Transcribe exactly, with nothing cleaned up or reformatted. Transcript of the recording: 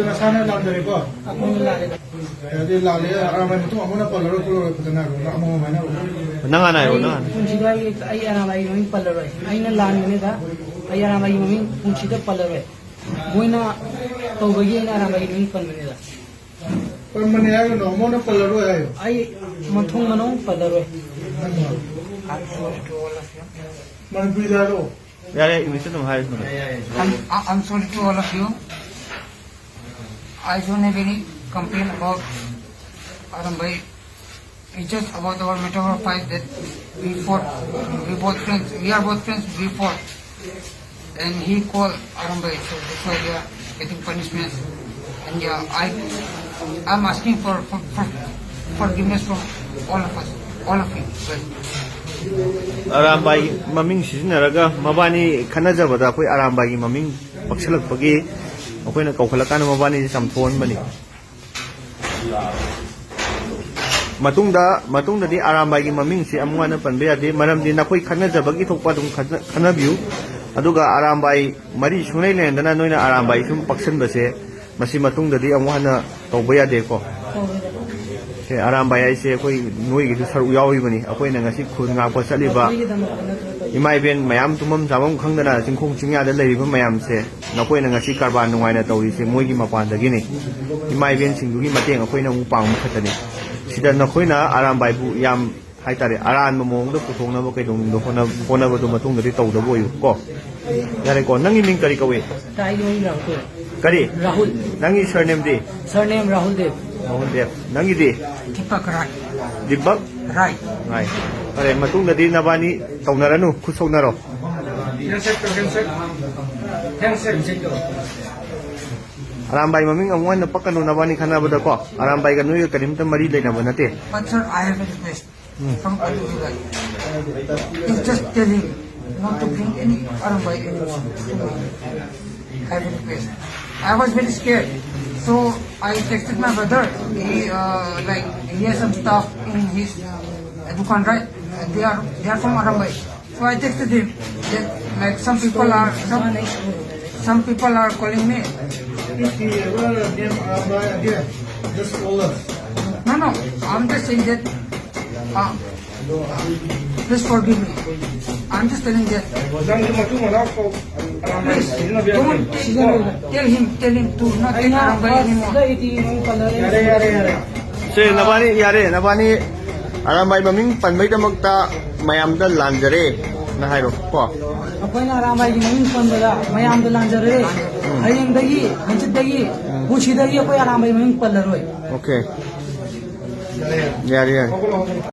ꯅꯁꯥꯅ ꯂꯥꯟꯖꯔꯦꯀꯣ꯫ ꯑꯩꯈꯣꯏꯅ ꯂꯥꯜꯂꯦ꯫ ꯑꯗꯨꯗꯤ ꯂꯥꯜꯂꯦ, ꯑꯔꯥꯟꯕ ꯃꯇꯨꯡ ꯑꯃꯨꯛ ꯍꯟꯅ ꯄꯜꯂꯔꯣꯏ ꯈꯣꯠꯂꯔꯣꯏ ꯐꯖꯅ ꯍꯥꯏꯔꯣ꯫ ꯅꯪ ꯑꯃꯨꯛ ꯍꯥꯏꯅꯔꯣ꯫ ꯅꯪ ꯍꯥꯟꯅ ꯍꯥꯏꯔꯣ, ꯑꯩ ꯅꯪ ꯍꯥꯟꯅ꯫ ꯄꯨꯟꯁꯤꯗ ꯑꯩ, ꯑꯩ ꯑꯔꯥꯟꯕꯒꯤ ꯃꯃꯤꯡ ꯄꯜꯂꯔꯣꯏ꯫ ꯑꯩꯅ ꯂꯥꯟꯕꯅꯤꯗ꯫ ꯑꯩ ꯑꯔꯥꯟꯕꯒꯤ ꯃꯃꯤꯡ ꯄꯨꯟꯁꯤꯗ ꯄꯜꯂꯔꯣꯏ꯫ ꯃꯣꯏꯅ ꯇꯧꯕꯒꯤ ꯑꯩꯅ ꯑꯔꯥꯟꯕꯒꯤ ꯃꯃꯤꯡ ꯄꯟꯕꯅꯤꯗ꯫ ꯄꯟꯕꯅꯦ ꯍꯥꯏꯒꯅꯣ, ꯃꯣꯏꯅ ꯄꯜꯂꯔꯣꯏ ꯍꯥꯏꯌꯣ꯫ ꯑꯩ ꯃꯊꯣꯡ ꯃꯅꯨꯡ ꯄꯜꯂꯔꯣꯏ꯫ ꯃꯅꯤꯄꯨꯔꯤꯗ ꯍꯥꯏꯔꯣ꯫ ꯌꯥꯔꯦ, ꯏꯪꯂꯤꯁꯇ ꯑꯗꯨꯝ ꯍꯥꯏꯔꯁꯨ꯫ I'm, I- I'm sorry to all of you. I don't have any complaint about Arambai. It's just about our matter of fact that we fought, we both friends, we are both friends, we fought. And he called Arambai, so that's why we are getting punishments. And yeah, I, I'm asking for, for, for forgiveness from all of us, all of you. Well, Arambai ꯃꯃꯤꯡ ꯁꯤꯖꯤꯟꯅꯔꯒ ꯃꯕꯥꯅꯤ ꯈꯠꯅꯖꯕꯗ ꯑꯩꯈꯣꯏ ꯑꯔꯥꯝꯕꯥꯏꯒꯤ ꯃꯃꯤꯡ ꯄꯛꯁꯜꯂꯛꯄꯒꯤ ꯑꯩꯈꯣꯏꯅ ꯀꯧꯈꯠꯂꯀꯥꯟꯗ ꯃꯕꯥꯅꯤꯁꯦ ꯆꯥꯝꯊꯣꯛꯍꯟꯕꯅꯤ꯫ ꯃꯇꯨꯡꯗ, ꯃꯇꯨꯡꯗꯗꯤ ꯑꯔꯥꯝꯕꯥꯏꯒꯤ ꯃꯃꯤꯡꯁꯤ ꯑꯃꯨꯛ ꯍꯟꯅ ꯄꯟꯕ ꯌꯥꯗꯦ, ꯃꯔꯝꯗꯤ ꯅꯈꯣꯏ ꯈꯠꯅꯖꯕꯒꯤ ꯊꯣꯛꯄ ꯑꯗꯨꯝ ꯈꯠꯅ-, ꯈꯠꯅꯕꯤꯌꯨ꯫ ꯑꯗꯨꯒ ꯑꯔꯥꯝꯕꯥꯏ ꯃꯔꯤ ꯁꯨꯡꯂꯩ ꯂꯩꯅꯗꯅ ꯅꯣꯏꯅ ꯑꯔꯥꯝꯕꯥꯏ ꯁꯨꯝ ꯄꯛꯁꯟꯕꯁꯦ, ꯃꯁꯤ ꯃꯇꯨꯡꯗꯗꯤ ꯑꯃꯨꯛ ꯍꯟꯅ ꯇꯧꯕ ꯌꯥꯗꯦꯀꯣ꯫ ꯁꯦ, ꯑꯔꯥꯝꯕꯥꯏ ꯍꯥꯏꯁꯦ ꯑꯩꯈꯣꯏ ꯅꯣꯏꯒꯤꯁꯨ ꯁꯔꯨꯛ ꯌꯥꯎꯔꯤꯕꯅꯤ꯫ ꯑꯩꯈꯣꯏꯅ ꯉꯁꯤ ꯈꯨꯜ ꯉꯥꯛꯄ ꯆꯠꯂꯤꯕ ꯏꯃꯥ ꯏꯕꯦꯟ ꯃꯌꯥꯝ ꯇꯨꯝꯐꯝ ꯆꯥꯐꯝ ꯈꯪꯗꯅ ꯆꯤꯡꯈꯣꯡ ꯆꯤꯡꯌꯥꯗ ꯂꯩꯔꯤꯕ ꯃꯌꯥꯝꯁꯦ, ꯅꯈꯣꯏꯅ ꯉꯁꯤ ꯀꯔꯕꯥꯔ ꯅꯨꯡꯉꯥꯏꯅ ꯇꯧꯔꯤꯁꯦ ꯃꯣꯏꯒꯤ ꯃꯄꯥꯟꯗꯒꯤꯅꯤ꯫ ꯏꯃꯥ ꯏꯕꯦꯟꯁꯤꯡꯗꯨꯒꯤ ꯃꯇꯦꯡ ꯑꯩꯈꯣꯏꯅ ꯑꯃꯨꯛ ꯄꯥꯡꯕ ꯈꯛꯇꯅꯤ꯫ ꯁꯤꯗ ꯅꯈꯣꯏꯅ ꯑꯔꯥꯝꯕꯥꯏꯕꯨ ꯌꯥꯝ ꯍꯥꯏꯇꯥꯔꯦ, ꯑꯔꯥꯟꯕ ꯃꯑꯣꯡꯗ ꯄꯨꯊꯣꯛꯅꯕ ꯀꯩꯗꯧꯅꯨꯡꯗ ꯍꯣꯠꯅ-, ꯍꯣꯠꯅꯕꯗꯨ ꯃꯇꯨꯡꯗꯗꯤ ꯇꯧꯗꯕ ꯑꯣꯏꯌꯨ ꯀꯣ꯫ ꯌꯥꯔꯦꯀꯣ, ꯅꯪꯒꯤ ꯃꯤꯡ ꯀꯔꯤ ꯀꯧꯏ? ꯇꯥꯏ, ꯔꯥꯍꯨꯜ꯫ ꯀꯔꯤ? ꯔꯥꯍꯨꯜ꯫ ꯅꯪꯒꯤ surname ꯗꯤ? Surname ꯔꯥꯍꯨꯜ ꯗꯦꯕ꯫ ꯔꯥꯍꯨꯜ ꯗꯦꯕ꯫ ꯅꯪꯒꯤꯗꯤ? ꯗꯤꯄꯛ ꯔꯥꯏ꯫ ꯗꯤꯄꯛ? ꯔꯥꯏ꯫ ꯔꯥꯏ꯫ ꯐꯔꯦ, ꯃꯇꯨꯡꯗꯗꯤ ꯅꯕꯥꯅꯤ ꯇꯧꯅꯔꯅꯨ, ꯈꯨꯠ ꯁꯣꯛꯅꯔꯣ꯫ ꯑꯔꯥꯝꯕꯥꯏ ꯃꯃꯤꯡ ꯑꯃꯨꯛ ꯍꯟꯅ ꯄꯛꯀꯅꯨ ꯅꯕꯥꯅꯤ ꯈꯟꯅꯕꯗꯀꯣ꯫ ꯑꯔꯥꯝꯕꯥꯏꯒ ꯅꯣꯏꯒ ꯀꯔꯤꯝꯇ ꯃꯔꯤ ꯂꯩꯅꯕ ꯅꯠꯇꯦ꯫ But sir, I have a request. From Alu Dubai. It's just tell him not to bring any Arambai anymore. I have a request. I was very scared. So I texted my brother. He, uh, like, he has some stuff in his, uh, dukan, right? They are, they are from Arambai. So I texted him that, like, some people are, some, some people are calling me If he ever name Arambai again, just call us. No, no, I'm just saying that. Uh, please forgive me. I'm just telling that. Please, don't tell him, tell him to not take Arambai anymore. ꯁꯦ, ꯅꯕꯥꯅꯤ ꯌꯥꯔꯦ, ꯅꯕꯥꯅꯤ ꯑꯔꯥꯝꯕꯥꯏ ꯃꯃꯤꯡ ꯄꯟꯕꯩꯗꯃꯛꯇ ꯃꯌꯥꯝꯗ ꯂꯥꯟꯖꯔꯦ ꯅ ꯍꯥꯏꯔꯣ ꯀꯣ꯫ ꯑꯩꯈꯣꯏꯅ ꯑꯔꯥꯝꯕꯥꯏꯒꯤ ꯃꯃꯤꯡ ꯄꯟꯕꯗ ꯃꯌꯥꯝꯗ ꯂꯥꯟꯖꯔꯦ꯫ ꯍꯌꯦꯡꯗꯒꯤ, ꯍꯪꯆꯤꯠꯇꯒꯤ, ꯄꯨꯟꯁꯤꯗꯒꯤ ꯑꯩꯈꯣꯏ ꯑꯔꯥꯝꯕꯥꯏ ꯃꯃꯤꯡ ꯄꯜꯂꯔꯣꯏ꯫ Okay. ꯌꯥꯔꯦ, ꯌꯥꯔꯦ꯫